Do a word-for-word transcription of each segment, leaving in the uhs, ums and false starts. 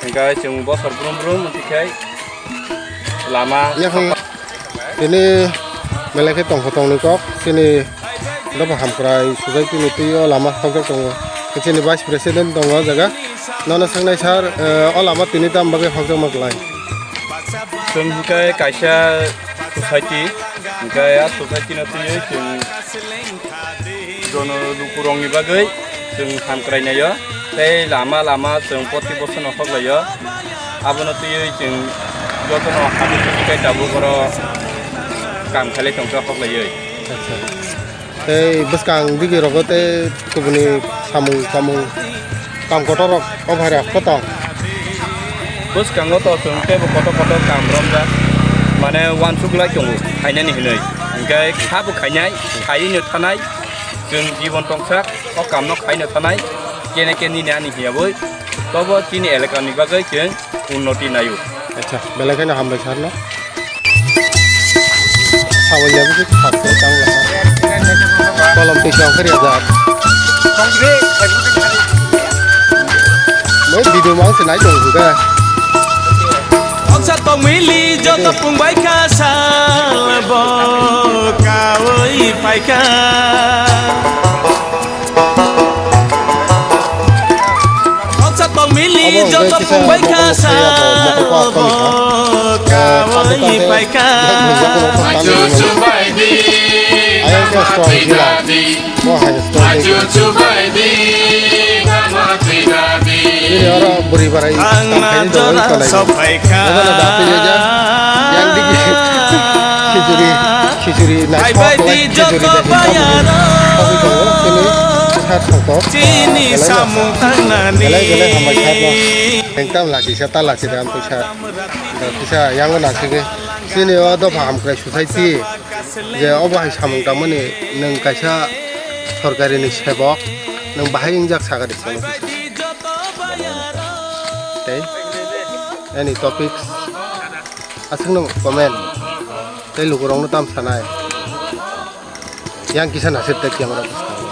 Hingke chwng bosor brum brum wngkhe lama. Yakung tini belai khe tongkha tongni kok chini dopha hamkrai society ni twi o lama hokjak tongo. Chini vice president tongo o jaga. Nono swngnai sir, eh, o lama tini tam bagwi hokjakma klai? Chwng hingke kaisa society, hingke a society no twiwi chwng jono lukurokni bagwi chwng hamkrai naio, tei lama lama chwng poti bosono hoklaio. Abono twiwi chwng jotono hamkrai tabuk oro kam khailai tongkha hoklaiwi. Acha. Tei bwskang digi rogo tei kubuni samung samung kam kotor rok o bhai rok kotong. Bwskango to chwng teibo kotor kotor kam romjak, mane uansuk lai tongo khainani hinwi. Hingke kha bo khainai, khaiwi no thanai, chwng jibon tongsak o kamno khaino thanai, kene kene nini ani hiya boi, tobo chini elakani bagwi chwng unnoti naio. Acha, belai kheno hambai sir no. Sawai ya bisi khak khe tang la. Kolom twi song khe ya jak. Moi video mang se nai dong juga. Oksa tong mili joto pung bai kha sal bo kawi pai kha. Khoksa tong mili joto pung bai kha sal bo kawi pai kha. Ayang khe strong gila. Bo hai strong gila. Ini oro buri barai ang na jora sopai kha. Yang digi khichuri. Khichuri nai. Ai bai di joto bayaro. Chini samung tangnani. Belai belai hambai sir no. Engtam lagi sa ta lagi dan pisa. Pisa yang na sige. Chini o dopha hamkrai society je obo hai samung tangmani nwng kaisa sorkari ni sebok nwng bahai wngjak sakha di salo pisa. Tei any topics aswk no comment tei lukurokno tam sanai. Yang kisa nasir tei camera bwskango.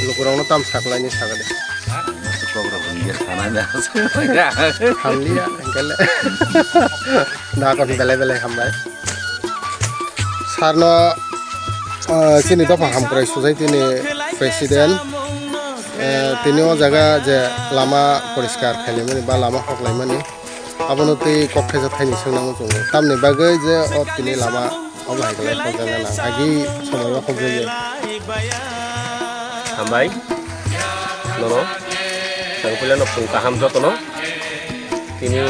Lukurokno tam saklaini sakha de. Hamliya, hingkhe le. Nakon belai belai hambai. Sarno, ah, chini dopha hamkrai society ni president, eh, tini o jaga je lama poriskar khainai mani ba lama hoklaimani. Abono tei kok thaisa thaini swngnangma chwngo. Tamni bagwi je o tini lama obo hai kwlai hokjakna nang. Agi somoio hokjakya. Hambai. Nono. Tangpilano phung kaham jotono. Tini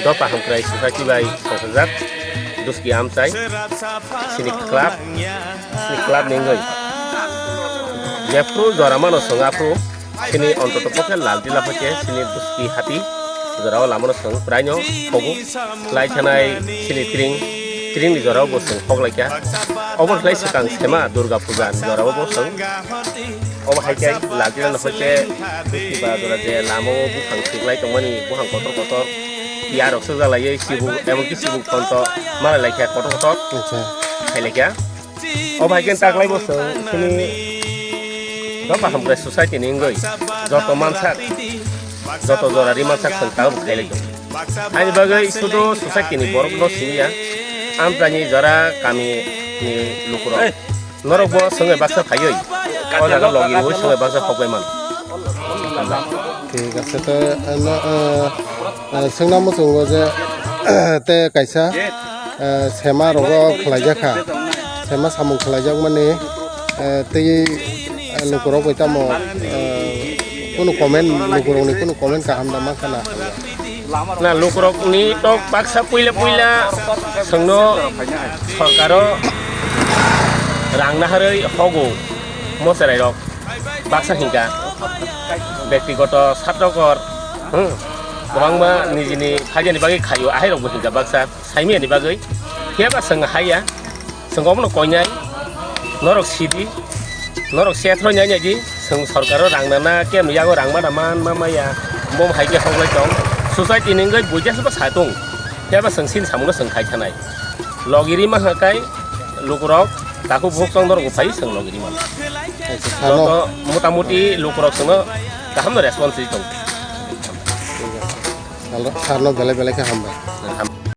dopha hamkrai society bai songkajak. Duski amchai. Sini club. Sini club ni wngwi. Jephru jora mano swnga phru. Sini ontoto pokhe lal tila phaikhe sini buski hati jorao lamano swng praino hogo. Lai thanai sini tring, tringni jorao bo swng hoklaikha. Obo khlai swkang sema Durga puja ni jorao bo swng. Obo hai khe lal tila no phaikhe buski ba jora je lamao buphang siklai tongmani buphang kotor kotor. Yarok swjalaiwi sibuk, emonki sibuk tonto malailaikha kotor kotor. Acha. Khailaikha. O bai khe taklai bo chwng chini dopha hamkrai society ni wngwi joto mansak, joto jora ri mansak chwng tabuk khailai tongo. Ani bagwi sudu society ni borok no siniya, amchaini jora kami ni lukurok. Norok bo swngwi baksa phaiwi, o jaga logi rwi swngwi baksa hokbai mano. Thik ase, te, eh, no, eh, eh, swngna muchungo je, te kaisa, eh, sema rogo khwlaijak kha, sema samung khwlaijakmani, eh, tei, eh, lukurok bai tamo, eh, kunu comment, lukurokni kunu comment kaham da mankha na? Na lukurokni tok baksa puila puila swngno sorkaro rang naharwi hogo mochwrairok. Baksa hingka bektigoto satrokor, hmm, kwbangma nijini phaijani bagwi khaio, ahairokbo hingka baksa saimiyani bagwi. Phiyaba chwng haiya, chwng obono koinai, norok sidi, norok sethroinai naidi, chwng sorkaro rang nana, kemni yago rang mana man ma maya, bom hai khe hoklai tong, society ni wngwi buijakhe bo satung, phiyaba chwng sini samungo chwng khai thanai. Logi ri mankha kai lukurok takhuk bukhuk chongdorok bo phai chwng logi ri mano. Acha, salo. Joto motamuti lukurok chwngno Kaham no response ri tong. Salo, salo belai belai khe hambai. Ham-